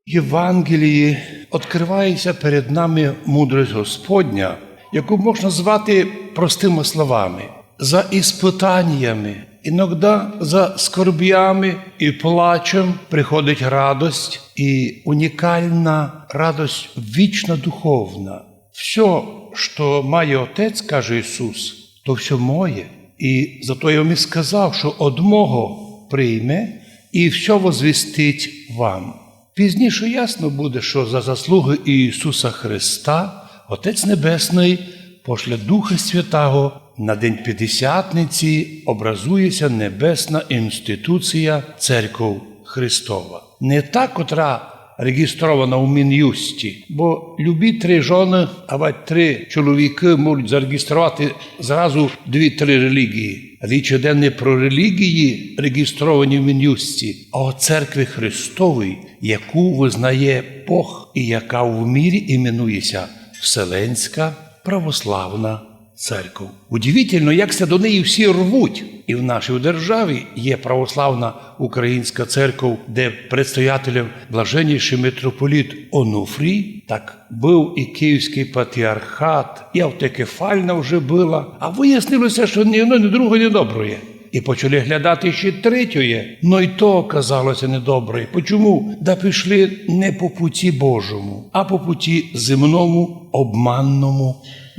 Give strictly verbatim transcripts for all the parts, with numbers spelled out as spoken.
Євангелії відкривається перед нами мудрость Господня, яку можна звати простыми словами. За испытаниями, иногда за скорбями и плачем приходить радость, и унікална радость вічна, духовна. Всьо, што має Отець, каже Ісус, то всьо моє. И зато я вам и сказав, што од мого прийме и всьо возвістить вам. Пізніше ясно буде, што за заслугы Ісуса Христа Отець Небесный пошле Духа Святаго. На День Пятдесятниці образується небесна інституція, Церков Христова. Не та, котра реґістрована у Мін'юсті, бо любі три жоны, авадь три чоловікы можуть зареґістровати зразу дві-три реліґії. Річ іде не про реліґії, реґістровані в Мін'юсті, а о Церкви Христовій, яку визнає Бог и яка в мірі іменує ся Вселенська православна церков. Удивительно, як ся до неї всі рвуть. И в нашій державі є православна українська церков, де предстоятелем блаженнішый митрополит Онуфрій, так быв и Київськый патріархат, и автокефальна вже была, а выяснило ся, што ні одно, ні друге не доброє. И почали глядати ще третє, но й то оказало ся недобре. Почому? Да пішли не по путі Божому, а по путі земному, обманному,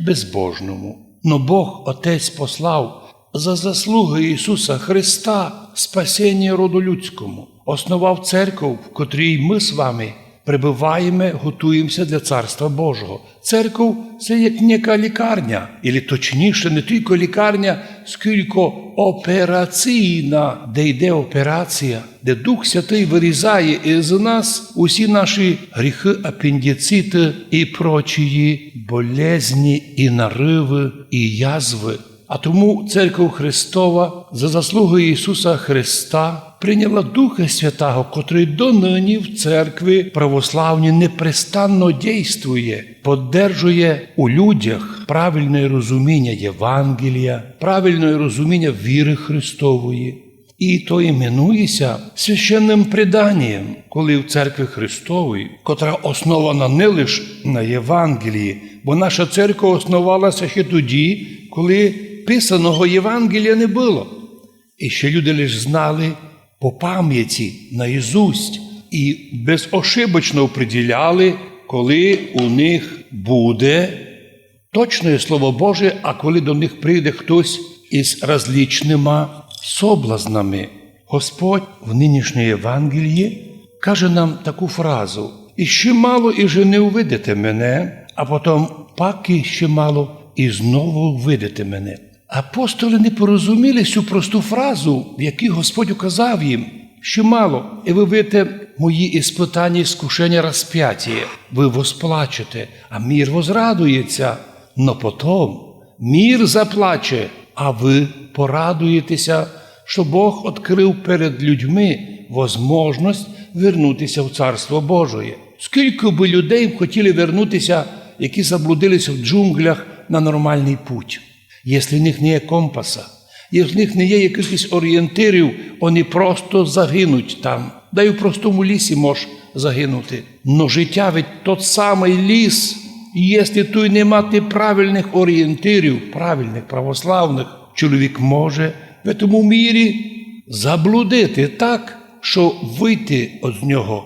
безбожному. Но Бог Отець послав за заслугы Ісуса Христа спасеніє роду людському. Основав церков, в котрій мы з вами пребываєме, готуєме ся для Царства Божого. Церков — се як нека лікарня, или точніше, не тілько лікарня, скілько операційна, де йде операція, де Дух Святый вырізає из нас усі наші гріхы, апендициты и прочії болезні, и нарывы, и язвы. А тому Церков Христова за заслугы Ісуса Христа прийняла Духа Святаго, котрый доныні в церкви православній непрестанно дійствує, поддержує у людях правильне розуміня Євангелія, правильне розуміня віры Христової. И то іменує ся священным преданієм, коли в Церкви Христовій, котра основана не лиш на Євангелії, бо наша церква основала ся ще тоді, коли писаного Євангелія не было. И ще люди лиш знали по памяти, наизусть, и безошибочно определяли, коли у них буде точноє Слово Божіє, а коли до них прийде хтось из различныма соблазнами. Господь в нынішній Євангелії каже нам таку фразу: «Іщи мало, и вже не увидите мене, а потом пак іщи мало, и знову увидите мене». Апостолы не порозуміли сю просту фразу, в якій Господь указав їм: «Іщи мало, и вы видите мої испытаня, искушеня, распятіє, вы возплачете, а мір возрадує ся». Но потом мір заплаче, а вы порадуєте ся, што Бог открыв перед людьми возможность вернути ся в Царство Божоє. Скілько бы людей хотіли вернути ся, які заблудили ся в джунглях, на нормалный путь? Єсли в них не є компаса, єсли в них не є якыхось орієнтирів, они просто загинуть там. Да й у простому лісі мож загинути. Но життя ведь тот самый ліс. Єсли туй не мати правильных орієнтирів, правильных, православных, чоловік може в тому мірі заблудити так, што выйти од нього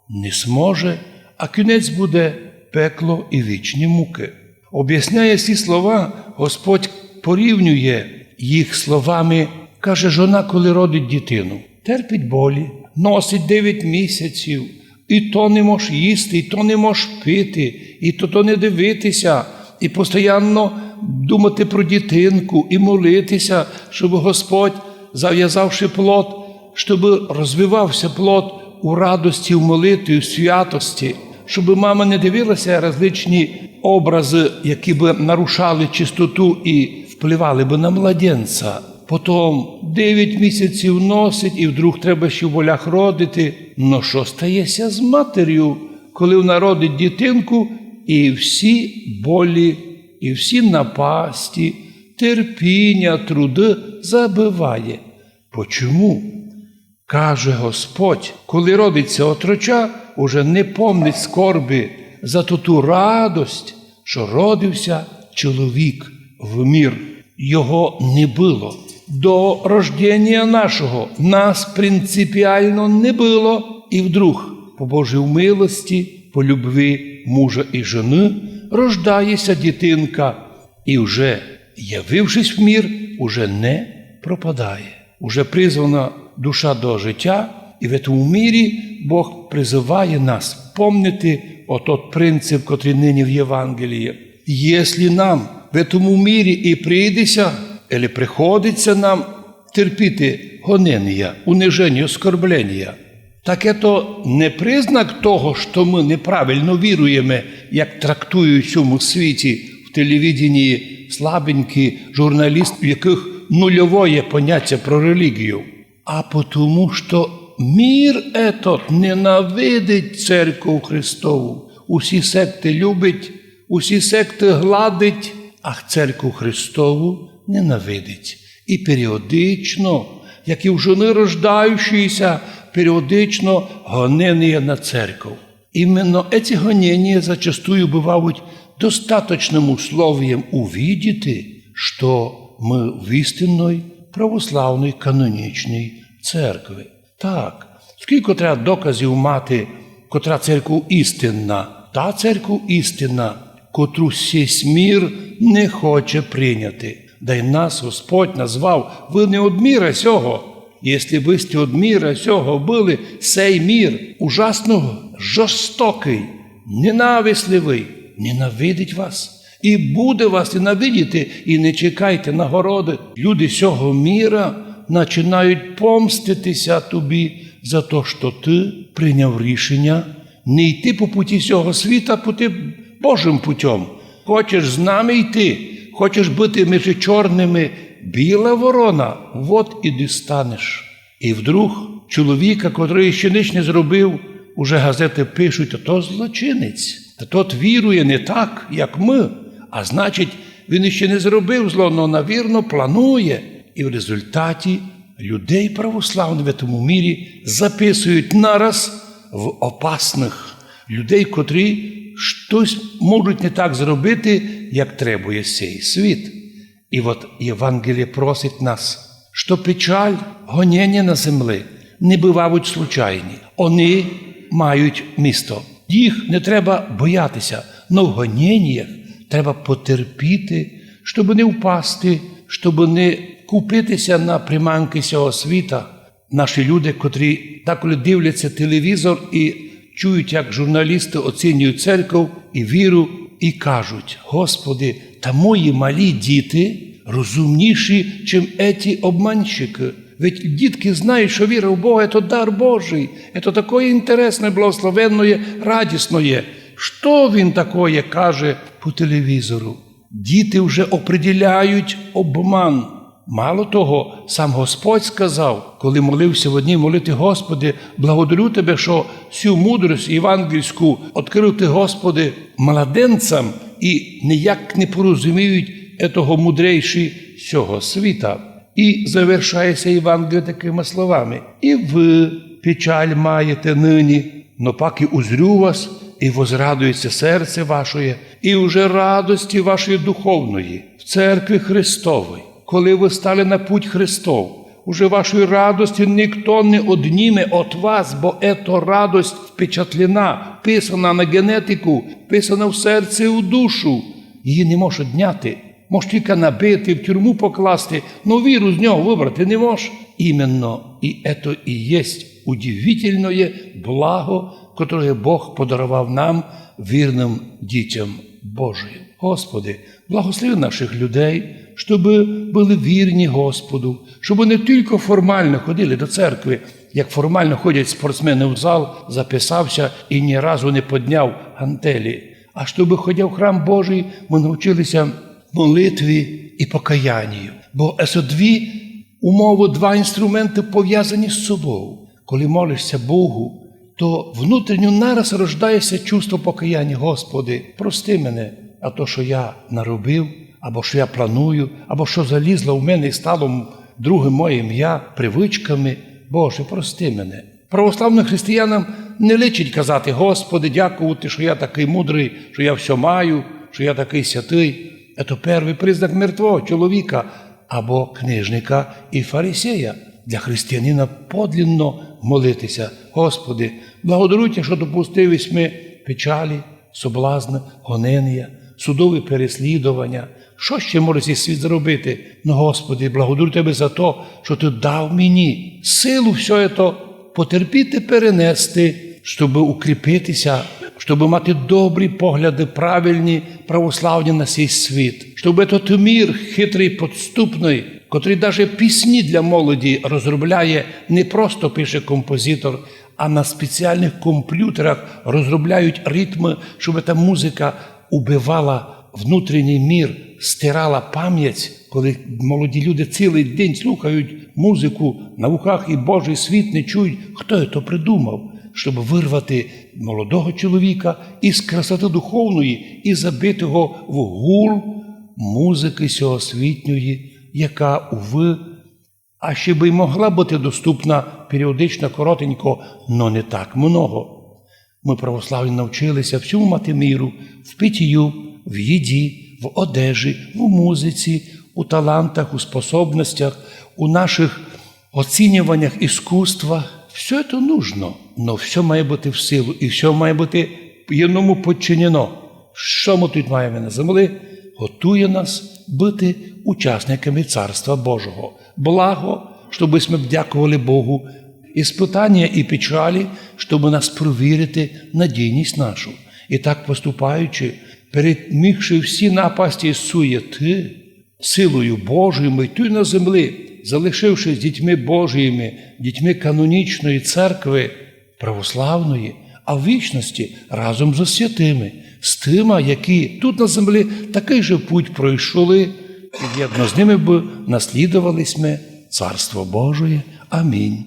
не зможе, а кінець буде пекло и вічні мукы. Обясняє сі слова, Господь порівнює їх словами, каже: жона, коли родить дитину, терпить болі, носить девять місяців, и то не мож їсти, и то не мож пити, и то, то не дивити ся, и постоянно думати про дітинку, и молити ся, щоб Господь, завязавши плод, щоб розвивав ся плод у радости, в молитві, в святости, щоб мама не дивила ся различні образы, які бы нарушали чистоту и впливали бы на младенця. Потом девять місяців носить, и вдруг треба ще в болях родити. Но што стає ся з матерю, коли вона родить дітинку, и всі болі, и всі напасти, терпіня, труды забыває? Почому? Каже Господь: коли родить ся отроча, уже не помнить скорби за ту, ту радость, што родив ся чоловік в мір. Його не было. До рожденія нашого нас принципіално не было. І вдруг, по Божій милости, по любви мужа і жены, рождає ся дітинка, і вже, явившись в мір, уже не пропадає. Уже призвана душа до житя, і в этому мірі Бог призыває нас помнити отот принцип, котрый нині в Євангелії. Єсли нам в этому мірі і прийде ся, или приходить ся нам терпіти гоненія, униженія, оскорбленія, так ето не признак того, што мы неправильно віруєме, як трактують у сьому світі, в телевиденії слабенькі журналісты, у якых нульовоє понятя про релігію. А потому, што мір етот ненавидить Церкву Христову, усі секты любить, усі секты гладить, а Церкву Христову ненавидить. І періодично, як і в жены рождаючої ся, періодично гоненія на Церкву. Именно эти гоненія зачастую бывають достаточным условієм увидіти, што мы в істинной православной канонічній церкви. Так, скілько треба доказів мати, котра церков істинна? Та церков істинна, котру сись мір не хоче прийняти. Да й нас Господь назвав: «Вы не од міра сього». Если бы сте од міра сього были, сей мір ужасно жорстокый, ненависливый, ненавидить вас. І буде вас ненавидіти, і не чекайте нагороды. Люди сього міра начинають помстити ся тобі за то, што ты прийняв рішеня не йти по путі сього світа, путі Божым путём. Хочеш з нами йти, хочеш быти межи чорными біла ворона, вот і дістанеш. І вдруг чоловіка, котрый ще нич не зробив, уже газеты пишуть: «Та то злочинець, та тот вірує не так, як мы, а значить, він іще не зробив зло, но, навірно, планує». І в результаті людей православных в этому мірі записують нараз в опасных людей, котрі штось можуть не так зробити, як требує сей світ. І от Євангеліє просить нас, што печаль, гоненія на земли не бывають случайні. Они мають місто. Їх не треба бояти ся, но в гоненіях треба потерпіти, щоб не впасти, щоб не купити ся на приманкы сього світа. Наші люди, котрі деколи дивляться телевізор і чують, як журналісты оцінюють церков і віру, і кажуть: «Господи, та мої малі діти розумніші, чим еті обманщикы. Ведь дітки знають, што віра в Бога — це дар Божий, це такоє інтересноє, благословенноє, радісноє. Што він такоє каже по телевізору?» Діти вже определяють обман. Мало того, сам Господь сказав, коли молив ся в одній молитві: «Господи, благодарю Тебе, што сю мудрость євангельську открыв Ты, Господи, младенцям, і ніяк не порозуміють етого мудрейші сього світа». І завершає ся Євангеліє такыма словами: «І вы печаль маєте нині, но пак і узрю вас, і возрадується серце вашоє, і уже радости вашої духовної в церкви Христовій». Коли вы стали на путь Христов, уже вашої радости никто не одніме от вас, бо ето радость впечатлена, вписана на генетику, вписана в серце і в душу. Її не можеш одняти. Можеш тілько набити, в тюрму покласти, но віру з нього выбрати не можеш. Именно і ето і єсть удивительноє благо, котроє Бог подаровав нам, вірным дітям Божим. Господи, благослови наших людей, щоб были вірні Господу, щоб не тілько формально ходили до церкви, як формально ходять спортсмены в зал, записав ся і ні разу не подняв гантелі, а щоб, ходя в храм Божий, мы навчили ся молитві і покаянію. Бо ето дві умовы, два інструменты повязані з собов. Коли молиш ся Богу, то внутрішньо нараз рождає ся чувство покаяння: «Господи, прости мене, а то, што я наробив, або што я планую, або што залізло в мене і стало м-, другым моїм я, привычками. Боже, прости мене». Православным християнам Не личить казати: «Господи, дякувати, що я такый мудрый, що я всьо маю, що я такый святый». Це первый признак мертвого чоловіка або книжника і фарисея. Для християнина подлинно молити ся: «Господи, благодарю Тя, що допустив єсь ми печалі, соблазны, гоненія, судові переслідованя. Што ще може сей світ зробити? Но, Господи, благодарю Тебе за то, што Ты дав мені силу всьо то потерпіти, перенести, щобы укріпити ся, щобы мати добрі погляды, правильні, православні на сей світ, щобы тот мір хитрый, подступный, котрый даже пісні для молоді розробляє, не просто пише композитор, а на спеціальных комплютерах розробляють ритмы, щобы та музика убивала внутрішній мір, стирала память, коли молоді люди цілый день слухають музику, на вухах і Божий світ не чують. Хто то придумав, щоб вырвати молодого чоловіка із красоты духовної і забити го в гул музикы сьогосвітньої, яка, увы, а ще бы й могла быти доступна періодично, коротенько, но не так много. Мы, православні, навчили ся всьому мати міру: в питію, в їді, в одежі, в музиці, у талантах, у способностях, у нашых оцінюваннях іскусства. Всьо то нужно, но всьо має быти в силу і всьо має быти єдному подчинено. Што мы туй маєме на земли, готує нас быти учасниками Царства Божого. Благо, щобы сьме дякували Богу, іспытанія і печалі, щобы нас провірити надійность нашу. І так поступаючи, перемігши всі напасті суєты, силою Божою мы туй на земли, залишившись дітьми Божыми, дітьми канонічної церкви, православної, а в вічности разом зо святыми, з тыма, які тут на земли такый же путь пройшли, і єдно з ними бы наслідовали сьме Царство Божоє. Амінь.